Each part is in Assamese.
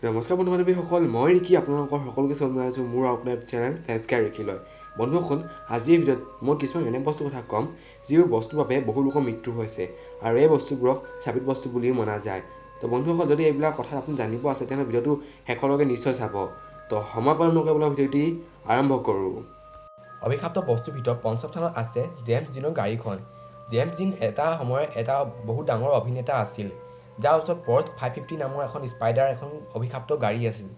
নমস্কাৰ বন্ধু বান্ধৱীসকল, মই ৰিকি আপোনালোকৰ সকলোকে স্বাগতম জনাইছোঁ মোৰ আপোনাৰ চেনেল ফেন্স গাই ৰিকিলৈ। বন্ধুসকল, আজিৰ ভিডিঅ'ত মই কিছুমান এনে বস্তুৰ কথা ক'ম যিবোৰ বস্তুৰ বাবে বহু লোকৰ মৃত্যু হৈছে আৰু এই বস্তুবোৰক চাবিত বস্তু বুলিও মনা যায়। তো বন্ধুসকল, যদি এইবিলাক কথা আপুনি জানিব আছে তেনেহ'লে ভিডিঅ'টো শেষলৈকে নিশ্চয় চাব। তো সময় পালন নকৰিবলৈ ভিডিঅ'টি আৰম্ভ কৰোঁ। অভিশাপ্ত বস্তুৰ ভিতৰত পঞ্চম স্থানত আছে জেমছ ডিনৰ গাড়ীখন। জেমছ ডিন এটা সময়ৰ এটা বহুত ডাঙৰ অভিনেতা আছিল, যাৰ ওচৰত পৰ্চ 550 নামৰ এখন স্পাইডাৰ এখন অভিশাপ্ত গাড়ী আছিল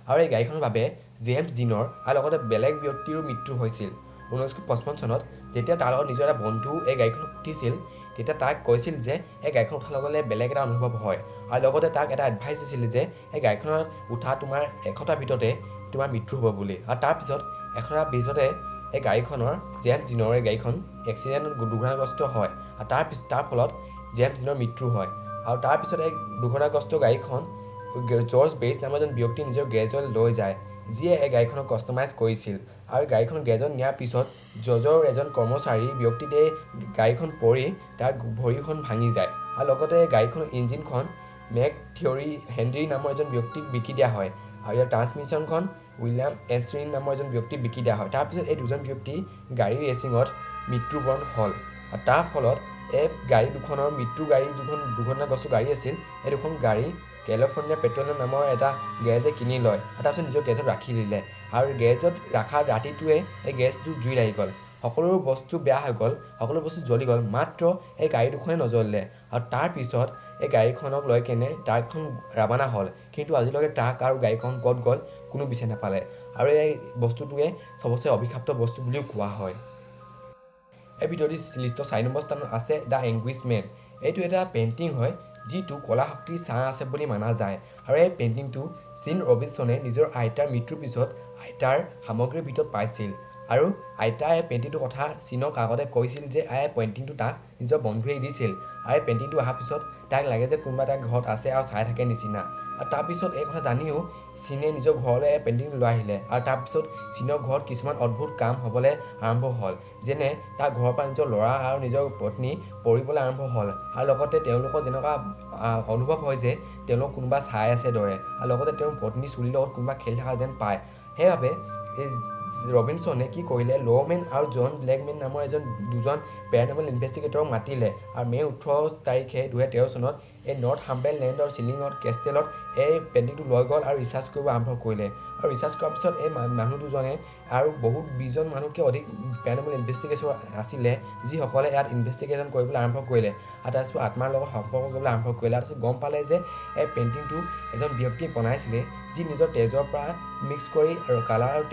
আৰু এই গাড়ীখনৰ বাবে জেমছ ডিনৰ আৰু লগতে বেলেগ ব্যক্তিৰো মৃত্যু হৈছিল। 1955 চনত যেতিয়া তাৰ লগত নিজৰ এটা বন্ধু এই গাড়ীখনত উঠিছিল, তেতিয়া তাক কৈছিল যে এই গাড়ীখন উঠাৰ লগে লগে বেলেগ এটা অনুভৱ হয় আৰু লগতে তাক এটা এডভাইচ দিছিল যে এই গাড়ীখনত উঠা তোমাৰ এসপ্তাহৰ ভিতৰতে তোমাৰ মৃত্যু হ'ব বুলি। আৰু তাৰপিছত এসপ্তাহৰ ভিতৰতে এই গাড়ীখনৰ জেমছ ডিনৰ এই গাড়ীখন এক্সিডেণ্টত দুৰ্ঘটনাগ্ৰস্ত হয় আৰু তাৰ ফলত জেমছ ডিনৰ মৃত্যু হয়। আৰু তাৰপিছত এই দুৰ্ঘটনাগ্ৰস্ত গাড়ীখন জৰ্জ বেইছ নামৰ এজন ব্যক্তি নিজৰ গেৰেজলৈ লৈ যায়, যিয়ে এই গাড়ীখনক কাষ্টমাইজ কৰিছিল। আৰু গাড়ীখন গেৰেজত নিয়াৰ পিছত জৰ্জৰ এজন কৰ্মচাৰী ব্যক্তিতে গাড়ীখন পৰি তাৰ ভৰিখন ভাঙি যায় আৰু লগতে গাড়ীখনৰ ইঞ্জিনখন মেক থিয়ৰী হেনৰী নামৰ এজন ব্যক্তিক বিকি দিয়া হয় আৰু ইয়াৰ ট্ৰান্সমিশ্যনখন উইলিয়াম এছৰিন নামৰ এজন ব্যক্তিক বিকি দিয়া হয়। তাৰপিছত এই দুজন ব্যক্তি গাড়ী ৰেচিঙত মৃত্যুবৰণ হ'ল আৰু তাৰ ফলত এই গাড়ী দুখনৰ মৃত্যু গাড়ী দুখন দুৰ্ঘটনাগ্ৰস্ত গাড়ী আছিল, এই দুখন গাড়ী কেলিফৰ্ণিয়া পেট্ৰলিয়াম নামৰ এটা গেৰেজে কিনি লয় আৰু তাৰপিছত নিজৰ গেৰেজত ৰাখি দিলে। আৰু গেৰেজত ৰখা ৰাতিটোৱে এই গেৰেজটো জুই লাগি গ'ল, সকলো বস্তু বেয়া হৈ গ'ল, সকলো বস্তু জ্বলি গ'ল, মাত্ৰ এই গাড়ী দুখনে নজ্বলিলে। আৰু তাৰপিছত এই গাড়ীখনক লৈ কেনে ট্ৰাকখন ৰাৱানা হ'ল, কিন্তু আজিলৈকে ট্ৰাক আৰু গাড়ীখন ক'ত গ'ল কোনো বিচাৰি নাপালে। আৰু এই বস্তুটোৱে চবচে অভিশাপ্ত বস্তু বুলিও কোৱা হয়। এই ভিডিঅ'টি লিষ্টৰ 4 নম্বৰ স্থানত আছে the এংগুইছ মেন। এইটো এটা পেইণ্টিং হয় যিটো কলা শক্তিৰ ছাঁ আছে বুলি মানা যায় আৰু এই পেইণ্টিংটো চিন ৰবিনছনে নিজৰ আইতাৰ মৃত্যুৰ পিছত আইতাৰ সামগ্ৰীৰ ভিতৰত পাইছিল আৰু আইতাই এই পেইণ্টিংটোৰ কথা চিনক আগতে কৈছিল যে এই পেইণ্টিংটো তাক নিজৰ বন্ধুৱে দিছিল আৰু এই পেইণ্টিংটো অহাৰ পিছত তাক লাগে যে কোনোবা এটা ঘৰত আছে আৰু চাই থাকে নিচিনা। আৰু তাৰপিছত এই কথা জানিও চিনে নিজৰ ঘৰলৈ এই পেইণ্টিংটো লৈ আহিলে আৰু তাৰপিছত চিনৰ ঘৰত কিছুমান অদ্ভুত কাম হ'বলৈ আৰম্ভ হ'ল, যেনে তাৰ ঘৰৰ পৰা নিজৰ ল'ৰা আৰু নিজৰ পত্নী পৰিবলৈ আৰম্ভ হ'ল আৰু লগতে তেওঁলোকৰ যেনেকুৱা অনুভৱ হয় যে তেওঁলোক কোনোবা চাই আছে দৰে আৰু লগতে তেওঁৰ পত্নী চুলিৰ লগত কোনোবা খেলি থকা যেন পায়। সেইবাবে এই ৰবিনছনে কি কৰিলে, ল'মেন আৰু জন ব্লেকমেন নামৰ দুজন পেৰানৰ্মেল ইনভেষ্টিগেটৰক মাতিলে আৰু মে' 18 তাৰিখে 2013 চনত এই নৰ্থ হাম্বেল লেণ্ডৰ চিলিঙত কেষ্টেলত এই পেইণ্টিংটো লৈ গ'ল আৰু ৰিচাৰ্চ কৰিব আৰম্ভ কৰিলে। আৰু ৰিচাৰ্চ কৰাৰ পিছত এই মানুহ দুজনে আৰু বহুত 20জন মানুহতকৈ অধিক পেৰানৰ্মেল ইনভেষ্টিগেশ্যন আছিলে যিসকলে ইয়াত ইনভেষ্টিগেশ্যন কৰিবলৈ আৰম্ভ কৰিলে আৰু তাৰপিছত আত্মাৰ লগত সম্পৰ্ক কৰিবলৈ আৰম্ভ কৰিলে। তাৰপিছত গম পালে যে এই পেইণ্টিংটো এজন ব্যক্তিয়ে বনাইছিলে যি নিজৰ তেজৰ পৰা মিক্স কৰি আৰু কালাৰ আৰু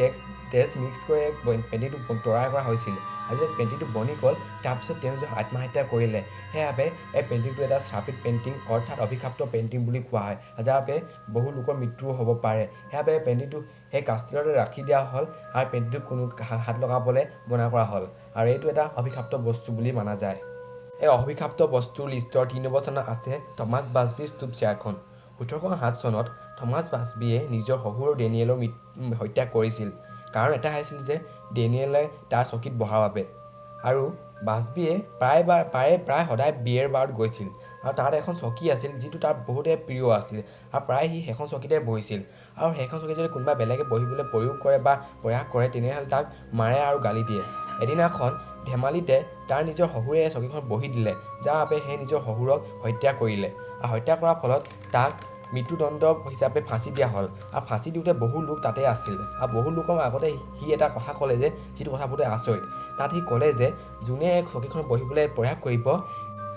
তেজ মিক্স কৰি পেইণ্টিংটো তৈয়াৰ কৰা হৈছিল। আৰু যেতিয়া পেইণ্টিংটো বনি গ'ল তাৰপিছত তেওঁ নিজৰ আত্মহত্যা কৰিলে। সেইবাবে এই পেইণ্টিংটো এটা শ্ৰাপিত পেইণ্টিং অৰ্থাৎ অভিশাপ্ত পেইণ্টিং বুলি কোৱা হয়, যাৰ বাবে বহু লোকৰ মৃত্যুও হ'ব পাৰে। সেইবাবে পেইণ্টিংটো সেই কাষ্টিলতে ৰাখি দিয়া হ'ল আৰু পেইণ্টিংটো কোনো হাত লগাবলৈ মনা কৰা হ'ল আৰু এইটো এটা অভিশাপ্ত বস্তু বুলি মানা যায়। এই অভিশাপ্ত বস্তুৰ লিষ্টৰ 3 নম্বৰ স্থানত আছে থমাছ বাছবিৰ ষ্টুপ চেয়াৰখন। 1807 চনত থমাছ বাছবিয়ে নিজৰ শহুৰ ডেনিয়েলৰ হত্যা কৰিছিল। কাৰণ এটা আছিল যে ডেনিয়েলে তাৰ চকীত বহাৰ বাবে। আৰু বাছবিয়ে প্ৰায় সদায় বিয়েৰ বাৰত গৈছিল আৰু তাত এখন চকী আছিল যিটো তাৰ বহুতে প্ৰিয় আছিল আৰু প্ৰায় সি সেইখন চকীতে বহিছিল। আৰু সেইখন চকীত যদি কোনোবা বেলেগে বহিবলৈ প্ৰয়োগ কৰে বা প্ৰয়াস কৰে তেনেহ'লে তাক মাৰে আৰু গালি দিয়ে। এদিনাখন ধেমালিতে তাৰ নিজৰ শহুৰে চকীখনত বহি দিলে, যাৰ বাবে সেই নিজৰ শহুৰক হত্যা কৰিলে আৰু হত্যা কৰাৰ ফলত তাক মৃত্যুদণ্ড হিচাপে ফাঁচি দিয়া হ'ল। আৰু ফাঁচি দিওঁতে বহু লোক তাতে আছিল আৰু বহু লোকৰ আগতে সি এটা কথা ক'লে যে যিটো কথা বহুতে আচৰিত। তাত সি ক'লে যে যোনে চকীখনত বহিবলৈ প্ৰয়াস কৰিব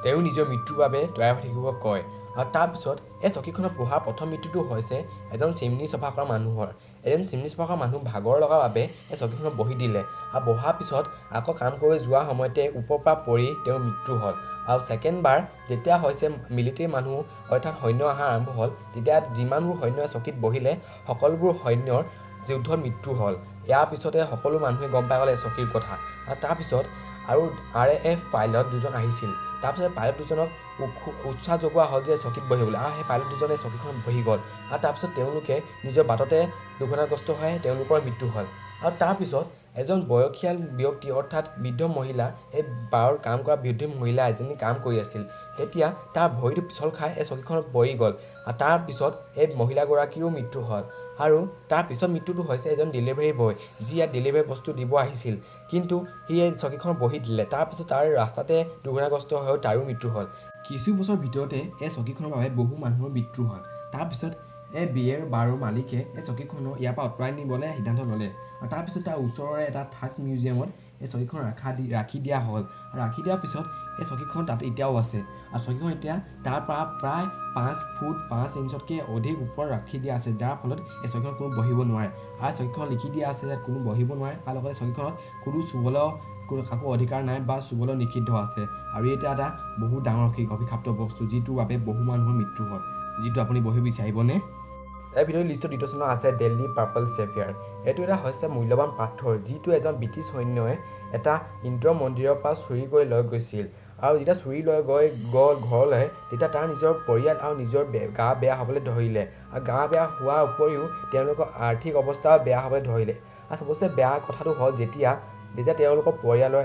তেওঁ নিজৰ মৃত্যুৰ বাবে তৈয়াৰ হৈ থাকিব কয়। আৰু তাৰপিছত এই চকীখনত বহাৰ প্ৰথম মৃত্যুটো হৈছে এজন চিমনি চফা কৰা মানুহৰ। এজন চিমনি চফা কৰা মানুহ ভাগৰ লগাৰ বাবে এই চকীখনত বহি দিলে আৰু বহাৰ পিছত আকৌ কাম কৰি যোৱাৰ সময়তে ওপৰৰ পৰা পৰি তেওঁৰ মৃত্যু হ'ল। আৰু ছেকেণ্ডবাৰ যেতিয়া হৈছে মিলিটেৰী মানুহ অৰ্থাৎ সৈন্য অহা আৰম্ভ হ'ল, তেতিয়া যিমানবোৰ সৈন্য চকীত বহিলে সকলোবোৰ সৈন্যৰ যুদ্ধত মৃত্যু হ'ল। ইয়াৰ পিছতে সকলো মানুহে গম পাই গ'ল এই চকীৰ কথা। আৰু তাৰপিছত আৰু আৰ এ এফ পাইলট দুজন আহিছিল। তাৰপিছত পাইলট দুজনক উৎসাহ যোগোৱা হ'ল যে চকীত বহিবলৈ আৰু সেই পাইলট দুজনে চকীখনত বহি গ'ল আৰু তাৰপিছত তেওঁলোকে নিজৰ বাটতে দুৰ্ঘটনাগ্ৰস্ত হৈ তেওঁলোকৰ মৃত্যু হ'ল। আৰু তাৰপিছত এজন বয়সীয়াল ব্যক্তি অৰ্থাৎ বৃদ্ধ মহিলা এই বাৰত কাম কৰা বৃদ্ধ মহিলা এজনী কাম কৰি আছিল। তেতিয়া তাৰ ভৰিটো পিছল খাই এই চকীখনত পৰি গ'ল আৰু তাৰপিছত এই মহিলাগৰাকীৰো মৃত্যু হ'ল। আৰু তাৰপিছত মৃত্যুটো হৈছে এজন ডেলিভাৰী বয়, যি ইয়াত ডেলিভাৰী বস্তু দিব আহিছিল, কিন্তু সি এই চকীখনত বহি দিলে। তাৰপিছত তাৰ ৰাস্তাতে দুৰ্ঘটনাগ্ৰস্ত হৈ তাৰো মৃত্যু হ'ল। কিছু বছৰ ভিতৰতে এই চকীখনৰ বাবে বহু মানুহৰ মৃত্যু হ'ল। তাৰপিছত এই বিয়েৰ বাৰৰ মালিকে এই চকীখনৰ ইয়াৰ পৰা আঁতৰাই নিবলৈ সিদ্ধান্ত ল'লে আৰু তাৰপিছত তাৰ ওচৰৰে এটা থাৰ্ছ মিউজিয়ামত এই চকীখন ৰাখি দিয়া হ'ল। আৰু ৰাখি দিয়াৰ পিছত এই চকীখন তাত এতিয়াও আছে আৰু চকীখন এতিয়া তাৰ পৰা প্ৰায় 5 ফুট 5 ইঞ্চতকৈ অধিক ওপৰত ৰাখি দিয়া আছে, যাৰ ফলত এই চকীখনত কোনো বহিব নোৱাৰে। আৰু চকীখন লিখি দিয়া আছে ইয়াত কোনো বহিব নোৱাৰে আৰু লগতে চকীখনত কোনো চুবলৈ কোনো কাকো অধিকাৰ নাই বা চুবলৈ নিষিদ্ধ আছে। আৰু এতিয়া এটা বহুত ডাঙৰ অভিশাপ্ত বস্তু, যিটোৰ বাবে বহু মানুহৰ মৃত্যু হ'ল, যিটো আপুনি বহিব বিচাৰিবনে? এই ভিডিঅ'ৰ লিষ্টত দ্বিতীয় স্থানত আছে দিল্লী পাৰ্পল চেফিয়াৰ। এইটো এটা হৈছে মূল্যৱান পাথৰ, যিটো এজন ব্ৰিটিছ সৈন্যই এটা ইন্দ্ৰ মন্দিৰৰ পৰা চুৰি কৰি লৈ গৈছিল। আৰু যেতিয়া চুৰি লৈ গ'ল ঘৰলৈ, তেতিয়া তাৰ নিজৰ পৰিয়াল আৰু নিজৰ গা বেয়া হ'বলৈ ধৰিলে আৰু গা বেয়া হোৱাৰ উপৰিও তেওঁলোকৰ আৰ্থিক অৱস্থাও বেয়া হ'বলৈ ধৰিলে। আৰু চবচে বেয়া কথাটো হ'ল যেতিয়া তেওঁলোকৰ পৰিয়ালৰ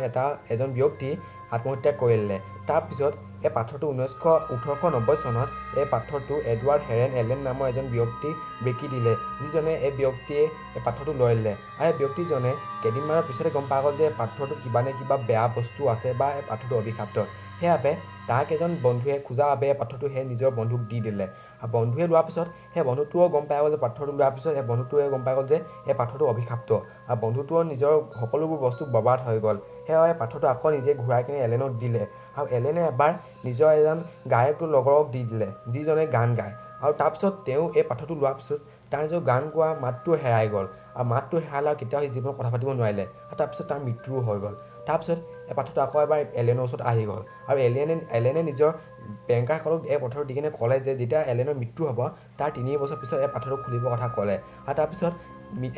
এজন ব্যক্তি আত্মহত্যা কৰিলে। তাৰপিছত এই পাথৰটো 1890 চনত এই পাথৰটো এডৱাৰ্ড হেৰেন এলেন নামৰ এজন ব্যক্তি বিকি দিলে, যিজনে এই ব্যক্তিয়ে এই পাথৰটো লৈ ল'লে। আৰু এই ব্যক্তিজনে কেইদিনমানৰ পিছতে গম পাই গ'ল যে পাথৰটো কিবা নে কিবা বেয়া বস্তু আছে বা এই পাথৰটো অভিশাপ্ত। সেইবাবে তাক এজন বন্ধুৱে খোজাৰ বাবে পাথৰটো সেই নিজৰ বন্ধুক দি দিলে। আৰু বন্ধুৱে লোৱাৰ পিছত সেই বন্ধুটোৱেও গম পাই গ'ল যে পাথৰটো লোৱাৰ পিছত সেই বন্ধুটোৱে গম পাই গ'ল যে এই পাথৰটো অভিশাপ্ত আৰু বন্ধুটোৰ নিজৰ সকলোবোৰ বস্তু বৰবাদ হৈ গ'ল। সেইবাবে পাথৰটো আকৌ নিজে ঘূৰাই কিনে এলেনক দিলে আৰু এলেনে এবাৰ নিজৰ এজন গায়কটোৰ লগৰক দি দিলে, যিজনে গান গায়। আৰু তাৰপিছত তেওঁ এই পাথৰটো লোৱাৰ পিছত তাৰ নিজৰ গান গোৱা মাতটো হেৰাই গ'ল আৰু মাতটো হেৰালে আৰু কেতিয়াও সি জীৱনত কথা পাতিব নোৱাৰিলে আৰু তাৰপিছত তাৰ মৃত্যুও হৈ গ'ল। তাৰপিছত এই পাথৰটো আকৌ এবাৰ এলেনৰ ওচৰত আহি গ'ল আৰু এলেনে নিজৰ বেংকাৰসকলক এই পাথৰটো দি কিনে ক'লে যে যেতিয়া এলেনৰ মৃত্যু হ'ব তাৰ 3 বছৰ পিছত এই পাথৰটো খুলিবৰ কথা ক'লে। আৰু তাৰপিছত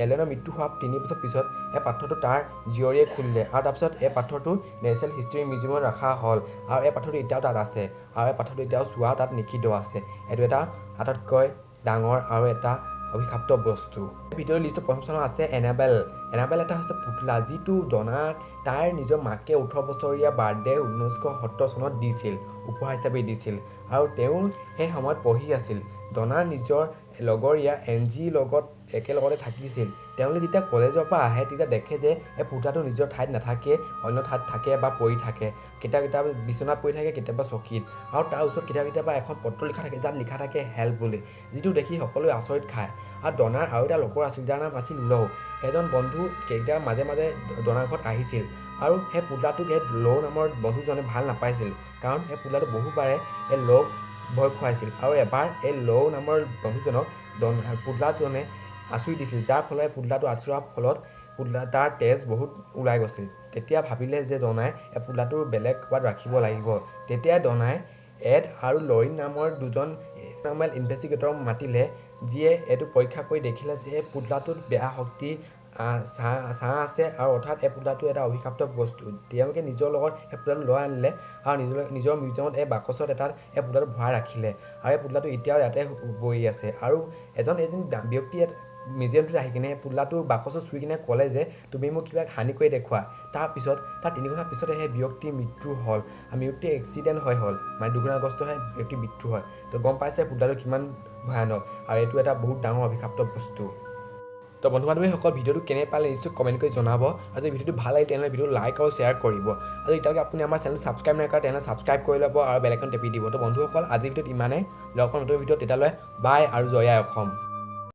এলেনৰ মৃত্যু হোৱাৰ 3 বছৰ পিছত এই পাথৰটো তাৰ জীয়ৰীয়ে খুলিলে আৰু তাৰপিছত এই পাথৰটো নেশ্যনেল হিষ্ট্ৰী মিউজিয়ামত ৰখা হ'ল আৰু এই পাথৰটো এতিয়াও তাত আছে আৰু এই পাথৰটো এতিয়াও চোৱা তাত নিষিদ্ধ আছে। এইটো এটা আটাইতকৈ ডাঙৰ আৰু এটা অভিশাপ্ত বস্তু। ভিডিঅ'ৰ লিষ্টত প্ৰথম স্থানত আছে এনাবেল। এনাবেল এটা হৈছে পুতলা, যিটো ডনা তাইৰ নিজৰ মাকে 18 বছৰীয়া বাৰ্থডে 1970 চনত দিছিল, উপহাৰ হিচাপে দিছিল আৰু তেওঁ সেই সময়ত পঢ়ি আছিল। ডনা নিজৰ লগৰীয়া এনজিৰ লগত একেলগতে থাকিছিল। তেওঁলোকে যেতিয়া কলেজৰ পৰা আহে তেতিয়া দেখে যে এই পুতলাটো নিজৰ ঠাইত নাথাকে, অন্য ঠাইত থাকে বা পৰি থাকে, কেতিয়াবা বিচনাত পৰি থাকে, কেতিয়াবা চকীত। আৰু তাৰ ওচৰত কেতিয়াবা এখন পত্ৰ লিখা থাকে, যাত লিখা থাকে হেল্প বুলি, যিটো দেখি সকলোৱে আচৰিত খায়। আৰু ডনাৰ আৰু এটা লগৰ আছিল যাৰ নাম আছিল লৌ। সেইজন বন্ধু কেতিয়া মাজে মাজে ডনাৰ ঘৰত আহিছিল আৰু সেই পুতলাটোক সেই লৌ নামৰ বন্ধুজনে ভাল নাপাইছিল, কাৰণ সেই পুতলাটো বহুবাৰে এই লৌক ভয় খুৱাইছিল। আৰু এবাৰ এই লৌ নামৰ বন্ধুজনক পুতলাজনে আঁচুৰি দিছিল, যাৰ ফলত পুতলাটো আঁচোৰাৰ ফলত তাৰ তেজ বহুত ওলাই গৈছিল। তেতিয়া ভাবিলে যে ডনাই এই পুতলাটো বেলেগ ক'ৰবাত ৰাখিব লাগিব। তেতিয়া ডনাই এড আৰু লৰিন নামৰ দুজন নৰ্মেল ইনভেষ্টিগেটৰক মাতিলে, যিয়ে এইটো পৰীক্ষা কৰি দেখিলে যে এই পুতলাটোত বেয়া শক্তি ছাঁ আছে আৰু অৰ্থাৎ এই পুতলাটো এটা অভিশাপ্ত বস্তু। তেওঁলোকে নিজৰ লগত সেই পুতলাটো লৈ আনিলে আৰু নিজৰ মিউজিয়ামত এই বাকচত এটাত এই পুতলাটো ভৰাই ৰাখিলে আৰু এই পুতলাটো এতিয়াও ইয়াতে বহি আছে। আৰু এজন ব্যক্তিয়ে মিউজিয়ামটোত আহি কিনে পুতলাটোৰ বাকচত চুই কিনে ক'লে যে তুমি মোক কিবা হানি কৰি দেখুওৱা। তাৰপিছত তাৰ 3 ঘণ্টাৰ পিছতে সেই ব্যক্তিৰ মৃত্যু হ'ল আৰু ব্যক্তিৰ এক্সিডেণ্ট হৈ হ'ল, মানে দুৰ্ঘটনাগ্ৰস্ত হৈ ব্যক্তিৰ মৃত্যু হয়। তো গম পাইছে পুতলাটো কিমান ভয়ানক আৰু এইটো এটা বহুত ডাঙৰ অভিশাপ্ত বস্তু। তো বন্ধু বান্ধৱীসকল, ভিডিঅ'টো কেনে পালে নিশ্চয় কমেণ্ট কৰি জনাব আৰু যদি ভিডিঅ'টো ভাল লাগে তেনেহ'লে ভিডিঅ'টো লাইক আৰু শ্বেয়াৰ কৰিব আৰু এতিয়ালৈকে আপুনি আমাৰ চেনেলটো ছাবস্ক্ৰাইব নাই কৰা তেনেহ'লে ছাবস্ক্ৰাইব কৰি ল'ব আৰু বেল আইকন টিপি দিব। তো বন্ধুসকল, আজিৰ ভিডিঅ'ত ইমানেই, লগ পাম নতুন ভিডিঅ'ত, তেতিয়ালৈ বাই আৰু জয় আই অসম।